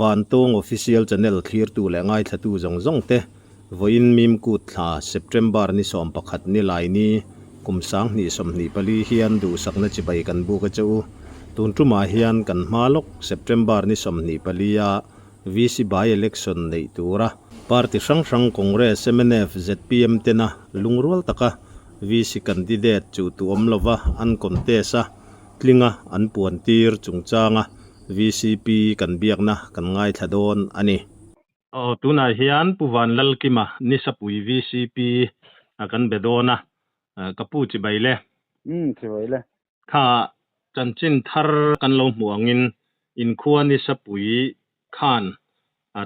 Vantawng Official Channel thlirtu leh ngaithlatu zawng zawng te, vawiin Mimkut thla September ni 11 ni lai ni kum 2024 hian duhsakna chibai kan buk a che u. Tun tumah hian kan hma lawk September ni 24 a VC by-election neih tura party hrang hrang Congress, mnf, zpm tena lungrual taka VC candidate chu tu awm lova an contest a, tlinga an puan tir chungchanga VCP kan biakna kan ngaithla dawn a ni. Aw, tunah hian Pu Vanlalkima Nisapui VCP a kan be dawn a, ka pu chibai le. Umm, chibai le. Kha chanchin thar kan lo hmuh angin inkhua Nisapui khan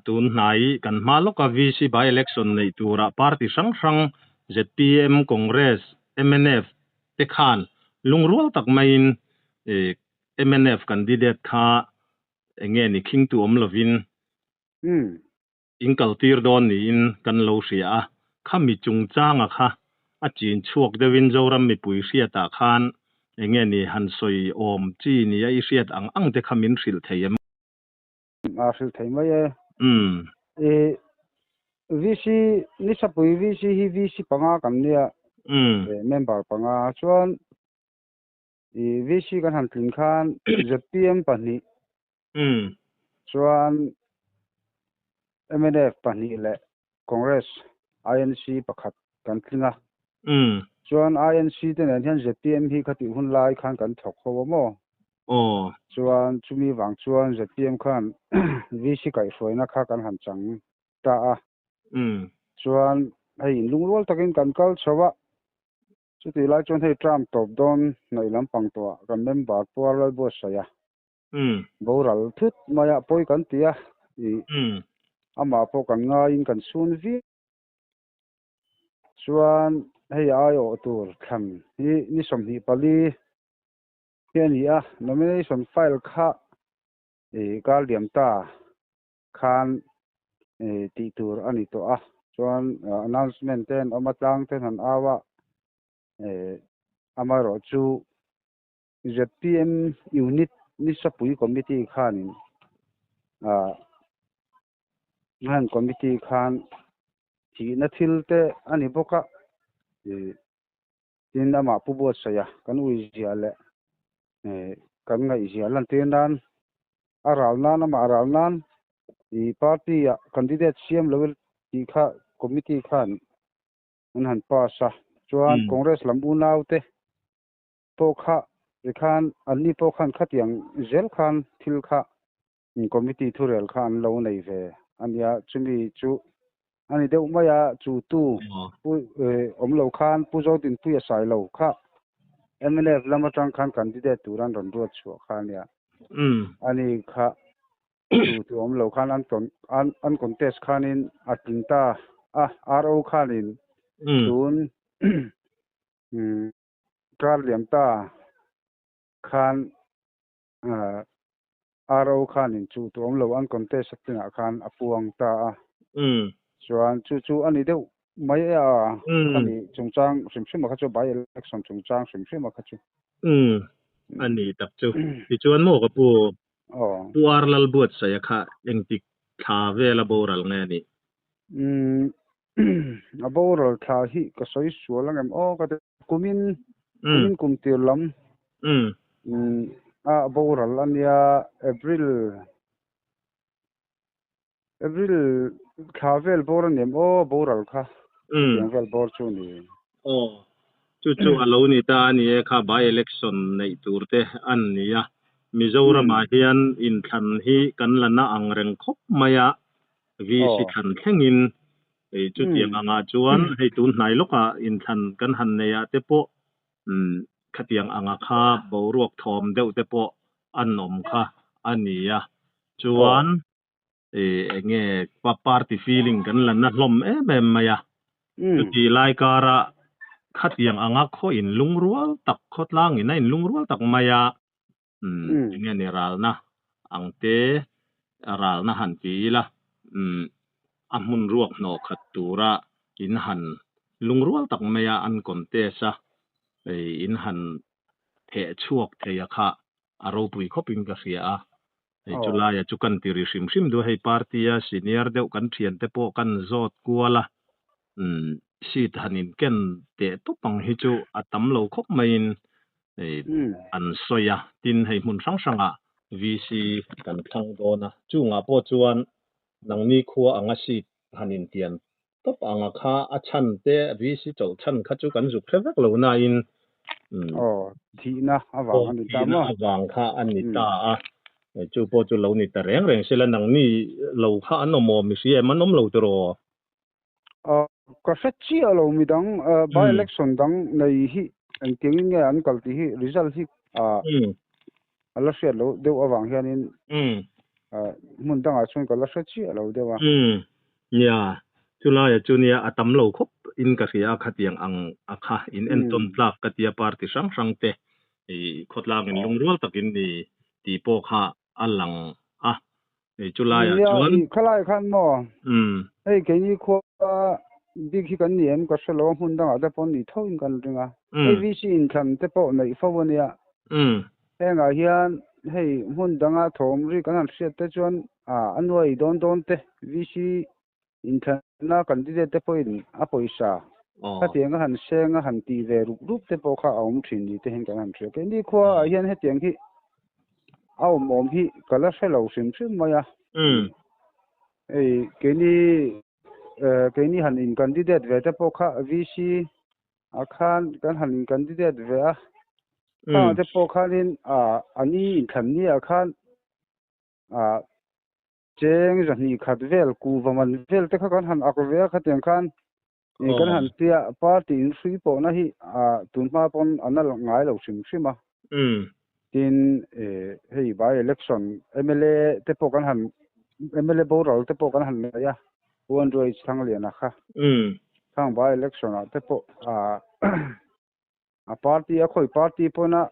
tun hnai kan hma lawka VC by election neih turah party hrang hrang zpm, Congress, mnf te khan lungrual tak maiin mnf candidate kha enge ni khingtu awm lovin in kaltir dawn niin kan lo hria a, khami chungchanga kha a chin chhuak deuhin Zoram mipui hriatah khan enge ni han sawi awm chi nia i hriat ang ang te kha min hrilh thei em? A hrilh thei mai e. I VC Nisapui VC hi VC panga kan nia member panga chuan i VC kan han tlin khan zpm pahnih chuan mnf pahnih leh Congress INC pakhat kan tling a. Chuan INC te nen hian zpm hi khatih hun lai khan kan thawk ho a maw? Chuan chumi vang chuan zpm khan VC kaihhruaina kha kan han chang ta a. Chuan hei inlungrual takin kan kal chho a. Chutih lai chuan hei term tawp dawn hnaih lampang tawhah kan member Puar Lalbuatsaih a. Boral thut maiah pawi kan ti a, ih amah pawh kan ngaiin kan chhun viau. Chuan hei aiawh tur thlan hi ni 24 hi a ni a, nomination file kha ih kar liam ta khan ih tih tur a ni tawh a, chuan announcement te an awm a, tlang te an au a, ih amaherawh chu zpm Unit Nisapui Committee khanin ah han committee khan thihna thil te a ni bawk a, ih tin amah Pu Buatsaih a kan uizia leh ih kan ngaihzia lantir nan a ral nan amah a ral nan ih party ah candidate siam lo tih kha committee khan an han pass a, chuan Congress lam unau te pawh kha tikhan anni pawh khan khatiang zel khan thil kha committee thurel kha an lo nei ve a nia, chumi chu a ni deuh mai a, chu tu pu awm lo khan Pu Zodinpuia Sailo kha mnf lam atang khan candidate tur an rawn ruat chhuah kha a nia, ani kha chu tu awm lo khan an an contest khanin a tling ta a, RO khanin tun Kar liam ta khan RO khanin chu tu awm lo an contest a tinah khan a puang ta a. Chuan chu chu a ni deuh mai e a, khami chungchang hrim hrim a kha chu by election chungchang hrim hrim a kha chu. A ni tak chu. Tichuan maw ka pu, Pu Ar Lalbuatsaih a kha engtik thla vela boral nge a nih? A boral thla hi ka sawi sual ang em aw ka ti. Kumin kumin kum tir lam a boral a nia April April thla vel bawr a ni em aw boral kha chutiang vel bawr chu a ni. Aw chu chu a lo ni ta a ni e kha by election neih tur te an ni a Mizoramah hian inthlan hi kan la na ang reng khawp mai a VC thlan thlengin hei chutiang angah chuan hei tun hnai lawkah inthlan kan han nei ah te pawh khatiang anga kha boruak thawm deuh te pawh an awm kha a ni a. Chuan enge party feeling kan la na hlawm em em mai a. Chutih lai kara khatiang anga khaw inlungrual tak khawtlangin a inlungrual tak mai a. Enge ni ralna ang te ralna han ti ila a hmun ruak hnawh khat tura in han lungrual tak mai a an contest a in han theh chhuak thei a kha a ropui khawpin ka hria a. Hei chulaia chu kan ti ri hrim hrim duh a, hei party a senior deuh kan thiante pawh kan zawt kual a, umm seat han in ken teh tawp ang hi chu a tam lo khawp maiin hei an sawi a, tin hei hmun hrang hrangah VC kan thlang dawn a, chungah pawh chuan nangni khua anga seat han intian tawp anga kha a chhan te VC chawlh chhan kha chu kan zuk hre vek lo nain umm Aw, thihna avang a ni ta maw? Thihna avang kha a ni ta a, chu pawh chu lo ni ta reng reng sela nangni lo kha an awm awm i hria em? An awm lo tiraw? Aw, ka hre chiah lo midang by election dang nei hi engtiangin nge an kal tih hi result hi a la hriat loh deuh avang hianin hmun dangah chuan ka la hre chiah lo deuh a. Nia, chulaiah chu nia a tam lo khawp in ka hria a khatiang ang a kha in entawn tlak ka tia party hrang hrang te i khawtlang in lungrual takin ni tih pawh kha a lang a. Hei chu laiah Nia, chuan. i khalai khan maw? Umm. Hei keini khua bik hi kan ni em ka hre lo a, hmun dangah te pawh ni tho in kan ring a. Hei VC inthlan te pawh neih fo a nia. Umm. Hengah hian hei hmun danga thawm ri kan han hriat te chuan a nuai dawn dawn te VC inthlanna candidate te pawhin a pawisa khatiang a han seng a han tih ve rup rup te pawh kha a awm thin ni te hian kan han hria. Keini khua ah hian hetiang hi a awm awm hi ka la hre lo hrim hrim mai a. Hei keini keini han in candidate ve te pawh kha VC ah khan kan han in candidate ve a. Khangah te pawh khanin a ni inthlan ni ah khan Cheng zahnih khat vel, kuhva man vel te kha kan han ak ve a, khatiang khan ih kan han tia party in hrui pawhna hi tun hma pawn a nal ngai lo hrim hrim a. Tin hei by election mla te pawh kan han mla boral te pawh kan han nei a, Pu Andrew H Thangliana kha. Khang by election ah te pawh a party a khawi party pawna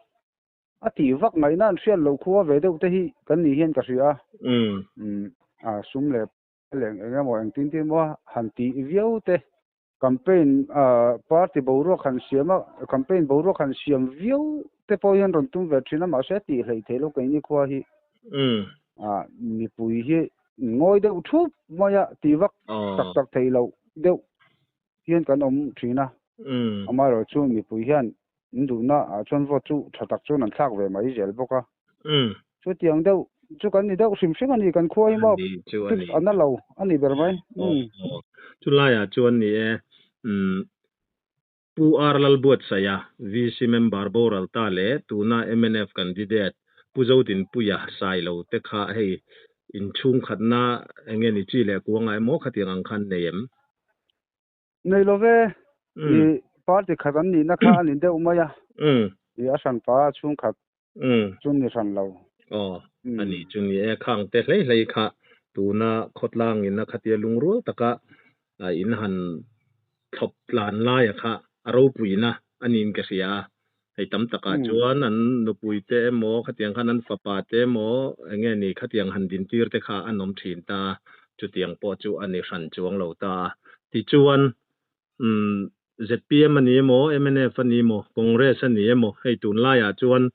A tih vak ngaihna an hriat loh khua ve deuh te hi kan nih hian ka hria a. Umm a sum leh leng eng emaw engtin tin emaw han tih viau te campaign party boruak han siam a campaign boruak han siam viau te pawh hian rawn tum ve thin a mahse a tih hleih theih loh keini khua hi mipui hi ngawi deuh thup mai a tih vak tak tak theih loh deuh hian kan awm thin a. Amaherawhchu mipui hian In duhna ah chuan vote chu tha tak chuan an thlak ve mai zel bawk a. Chutiang deuh chu kan ni deuh hrim hrim a ni, kan khua hi maw fix a na lo a ni ber mai. Chu laiah chuan ni e, Pu R Lalbuatsaia, VC member boral ta leh tuna mnf candidate Pu Zodinpuia Sailo te kha hei inchhungkhatna enge ni chi leh kuangah emaw khatiang ang khan nei em? Nei lo ve, i party khat an nihna kha a ni deuh mai a, i a hran pa chhungkhat chu ni hran lo. Aw, a nih chu ni e, khang te hlei hlei kha tuna khawtlang in a khatia lungrual taka in han thlawp tlan laia kha a ropuina a niin ka hria a, hei tam takah chuan an nupui te emaw khatiang khan an fapa te emaw eng nge ni khatiang han dintir te kha an awm thin ta, chutiang pawh chu a ni hran chuang lo ta a. Tichuan umm zpm a ni emaw mnf a ni emaw Congress a ni emaw hei tunlaiah chuan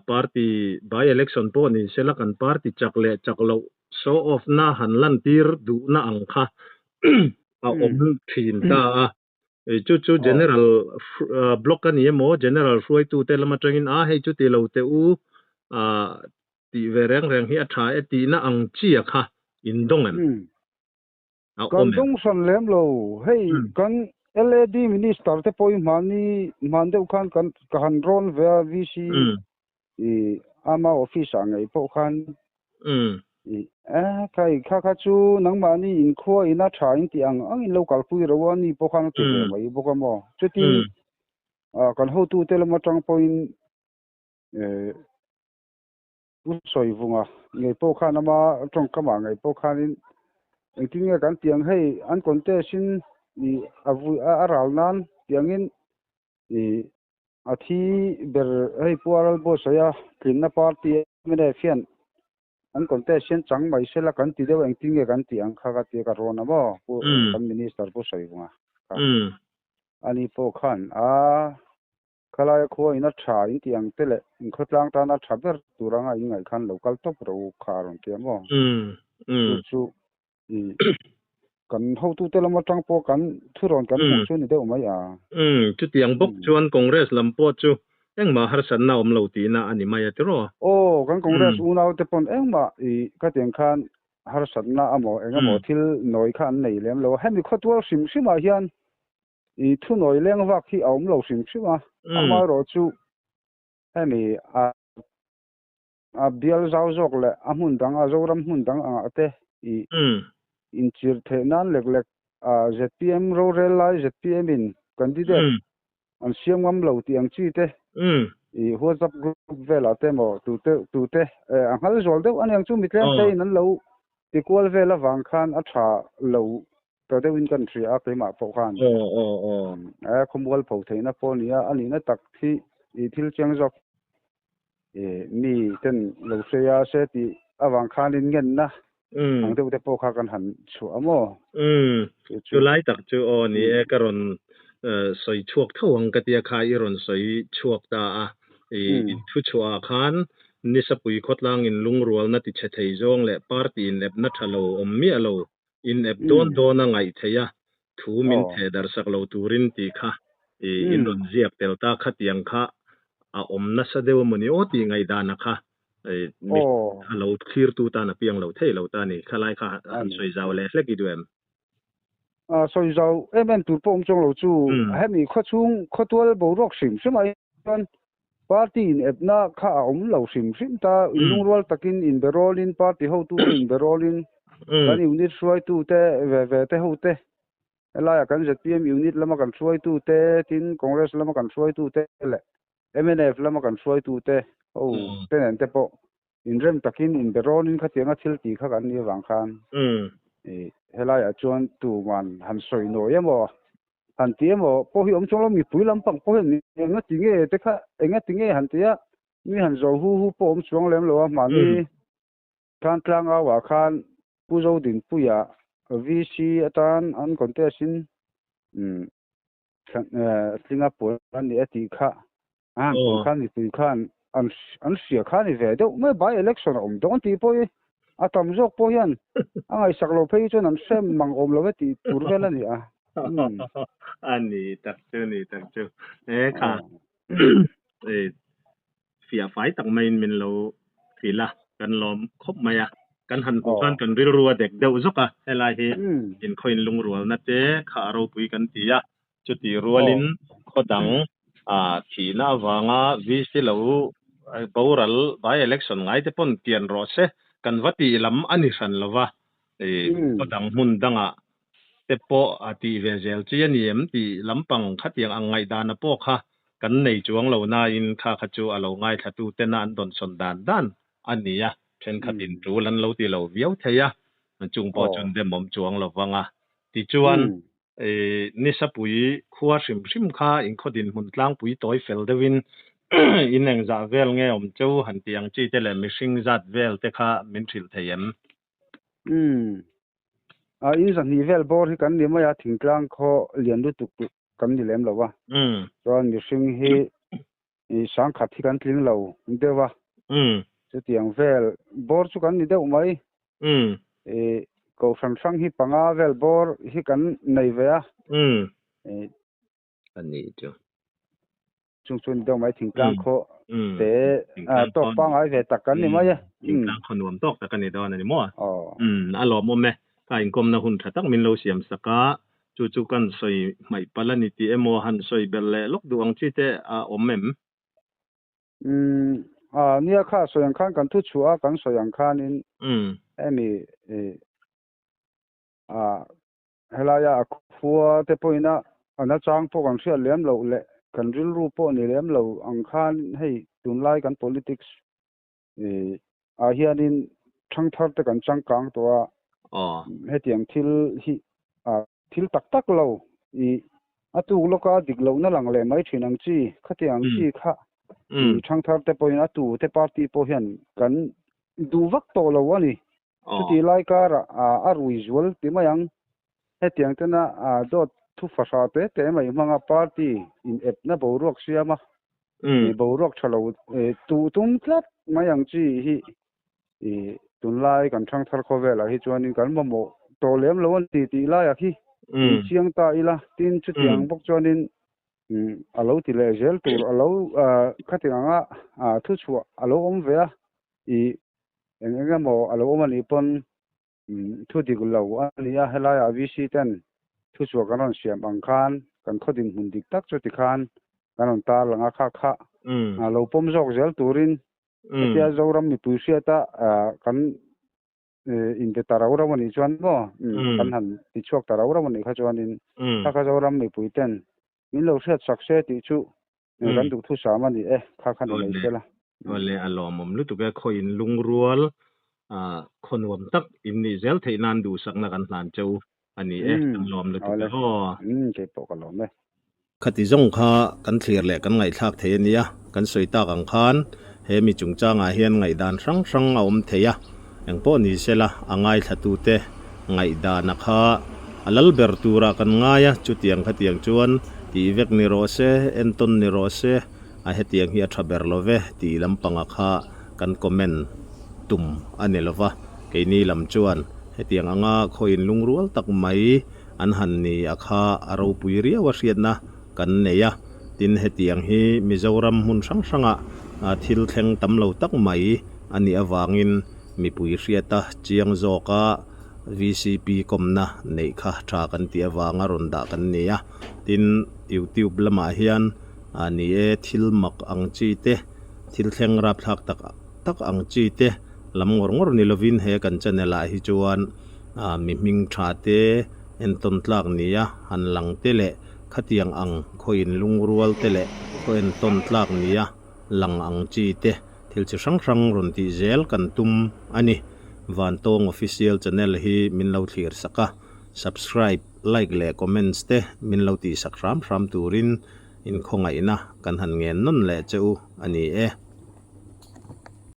party by election pawh ni sela kan party chak leh chak loh show off na han lantir duhna ang kha a awm thin ta a. Chu chu General Block a ni emaw, General hruaitute lam atangin a hei chu ti lo teh u tih ve reng reng hi a tha e tihna ang chi a kha in dawng em? A awm em? Kan dawng hran lem lo. Hei kan LAD Minister te pawh hi hmani hman deuh khan kan ka han rawn ve a VC i ama office ah ngei pawh khan i khai kha kha chu nangmahni inkhua ina tha in tih ang ang in lo kalpui ro a ni pawh khan a ti ve mai bawk a maw chutin kan hotute lam atang pawhin pu Sawivunga ngei pawh khan ama tawngkamah ngei pawh khanin engtin nge kan tih ang hei an contest in i a vui a ral nan tiangin i A thi ber hei Pu Aral Buatsaia tlinna party mnf hian an contest hian chang mai sela kan ti deuh engtin nge kan tih ang kha ka tia ka rawn a maw Pu kan Minister Pu Sawivunga kha. Ani pawh khan a. Khalaia khua in a tha in tih ang te leh in khawtlang tana tha ber tur anga in ngaih khan lo kal tawp rawh u kha a rawn ti a maw? Chu chu i kan hotute lam atang pawh kan thurawn kan hmuh chu ni deuh mai a. Chutiang bawk chuan Congress lam pawh chu engmah harsatna awm lo tihna a ni mai a tiraw? Aw, kan Congress unaute pawn engmah i khatiang khan harsatna amaw engemaw thil nawi kha an nei lem lo a. Hemi khawtual hrim hrimah hian I thunawi leng vak hi a awm lo hrim hrim a, amaherawhchu hemi a a bial zau zawk leh a hmun dang a Zoram hmun dang angah te i inchir theih nan lek lek a zpm rorel lai zpm in candidate an siam ngam lo tih ang chi te i WhatsApp group velah te emaw tute tute a nghal zual deuh aniang chu mitlem te in an lo tikual vel avang khan a tha lo Ta deuhin kan hria a keimah pawh khan. Aw aw aw. A khawmual pho theihna pawh a ni a, a nihna tak hi i thil chiang zawk i mi ten lo hria se tih avang khanin ngenna ang deuh te pawh kha kan han chhuah a maw? Umm, chu lai tak chu aw ni e, ka rawn sawi chhuak tho ang ka tia kha i rawn sawi chhuak ta a, i thu chhuah ah khan Nisapui khawtlang in lungrualna ti chhe thei zawng leh party in epna tha lo awm miah lo In ep dawn dawn a ngaih theih a, thu min theh darh sak lo turin tih kha i in rawn ziak tel ta khatiang kha a awm nasa deuh a mawni aw tih ngaihdan a kha mi a lo thlirtu tan a piang lo thei lo ta a ni. Khalai kha han sawi zau leh hlek i duh em? Sawi zau em em tur pawh awm chuang lo chu hemi khawchhung khawtual boruak hrim hrim ah hian party in epna kha a awm lo hrim hrim ta, inlungrual takin inberawlin party hotute inberawlin kan unit hruaitute ve ve te hote helaiah kan zpm unit lama kan hruaitute tin Congress lama kan hruaitute leh mnf lama kan hruaitute ho te nen te pawh inrem takin inberawlin khatianga thil tih kha kan nih avang khan helaiah chuan tuman han sawi nawi emaw Han ti emaw pawh hi awm chuang lo, mipui lampang pawh hian enga ti nge te kha enga ti nge han ti a, mi han zo hu hu pawh awm chuang lem lo a, mahni khan tlangau ah khan Pu Zodinpuia VC atan an contest in tlinga pawl an ni a tih kha a han pawh khan mipui khan an an hria kha ni ve deuh mai by election a awm dawn tih pawh hi a tam zawk pawh hian a ngaihsak lo phei chuan an hre mang awm lo e tih tur vel a ni a. A ni tak chu ni tak chu e kha e fiah fai tak maiin min lo hrilh a kan lawm khawp mai a kan han hmuh khan kan rilru a dek deuh zawk a helai hi inkhaw inlungrualna te kha a ropui kan ti a Chutih rualin khaw dang thihna avanga VC lo boral by election ngai te pawn kian rawh se kan va tih lam a ni hran lo va, khaw dang hmun dangah te pawh a tih ve zel chi a ni em tih lampang khatiang ang ngaihdana pawh kha kan nei chuang lo nain kha kha chu a lo ngaithlatu tena an dawnsawn dan dan a ni a, thenkhatin tul an lo ti lo viau thei a, chung pawh chuan demawm chuang lo vang a. Tichuan Nisapui khua hrim hrim kha inkhaw dinhmun tlangpui tawi fel deuhin in engzah vel nge awm cheu han tih ang chi te leh mihring zat vel te kha min hrilh thei em? Umm. A in zahnih vel bawr hi kan ni mai a, thingtlang khaw lian lutuk kan ni lem lo a. Chuan mihring hi sangkhat hi kan tling lo deuh a. Chutiang vel bawr chu kan ni deuh mai. I kohhran hrang hi panga vel bawr hi kan nei ve a. A ni chu. Chung chu ni deuh mai thingtlang khaw te tawk pangai ve tak kan ni mai e. Thingtlang khaw nuam tawk tak a ni dawn a ni maw? A lawmawm e. Ka inkawmna hun tha tak min lo siam sak a, chu chu kan sawi hmaih palh a ni tih emaw han sawi belh leh lawk duh ang chi te a awm em? Umm a nia kha sawi ang khan kan thu chhuah a kan sawi ang khanin hemi a helaia a khua te pawhin a a nachang pawh kan hriat lem loh leh kan rilru pawh ni lem lo ang khan hei tunlai kan politics ah hianin thangthar te kan changkang tawh a hetiang thil hi thil tak tak lo i a tuk lawka dik lohna lang leh mai thin ang chi khatiang ang chi kha i thangthar te pawhin a tu te party pawh hian kan duh vak tawh lo a ni. Chutih lai karah a rui zual ti mai ang. Hetiang tena dawt thu fahra te te mai hmanga party in epna boruak siam a. Boruak tha lo tuh tum tlat mai ang chi hi tunlai kan thangthar khawvelah hi chuanin kan mamawh tawh lem lo a ni tih laiah khi inchiang ta ila. Tin, chutiang bawk chuanin a lo ti leh zel tur a lo khatiang anga thuchhuah a lo awm ve a, eng eng emaw a lo awm a nih pawn Thu dik lo a ni a, helaiah VC ten thuchhuah kan rawn siam ang khan kan khaw dinhmun dik tak chu tikhan kan rawn tarlang a, kha kha lo pawm zawk zel turin hetia Zoram mipui hriata kan inbe ta rau rau a nih chuan maw kan han tichhuak ta rau rau a nih kha chuanin kha kha Zoram mipui ten min lo hriat sak se tih chu Kan duhthusam a ni e, kha kha ni mai sela. Awle a lawmawm lutuk e, khaw in lungrual khaw nuam tak in nih zel theih nan duhsakna kan hlan cheu a ni e, kan lawm lutuk e aw. Kei pawh ka lawm e. Khati zawng kha kan thlir leh kan ngaihthlak thei a nia, kan sawi tak ang khan he mi chungchangah hian ngaihdan hrang hrang a awm thei a, engpawh ni sela a ngaithlatute ngaihdana kha a lal ber turah kan ngai a, chutiang khatiang chuan tih vek ni rawh se, entawn ni rawh se, a hetiang hi a tha ber lo ve tih lampanga kha kan comment tum a ni lo va, keini lam chuan hetiang anga khawiin lungrual tak mai an han ni a kha a ropui riau a hriatna kan nei a, tin hetiang hi Mizoram hmun hrang hrangah thil thleng tam lo tak mai a nih avangin Mipui hriata chiang zawka vcp kawmna neih kha tha kan tih avanga rawn dah kan ni a, tin YouTube lamah hian ni e thil mak ang chi te, thil thleng rapthlak tak tak ang chi te lam ngawr ngawr ni lovin he kan channel ah hi chuan mi hming tha te entawn tlak nia han lang te leh khatiang ang khaw in lungrual te leh khaw entawn tlak nia lang ang chi te Thil chi hrang hrang rawn tih zel kan tum a ni. Vantawng Official Channel hi min lo thlir sak a, subscribe, like leh comments te min lo tih sak hram hram turin inkhawngaihna kan han ngen nawn leh che u a ni e.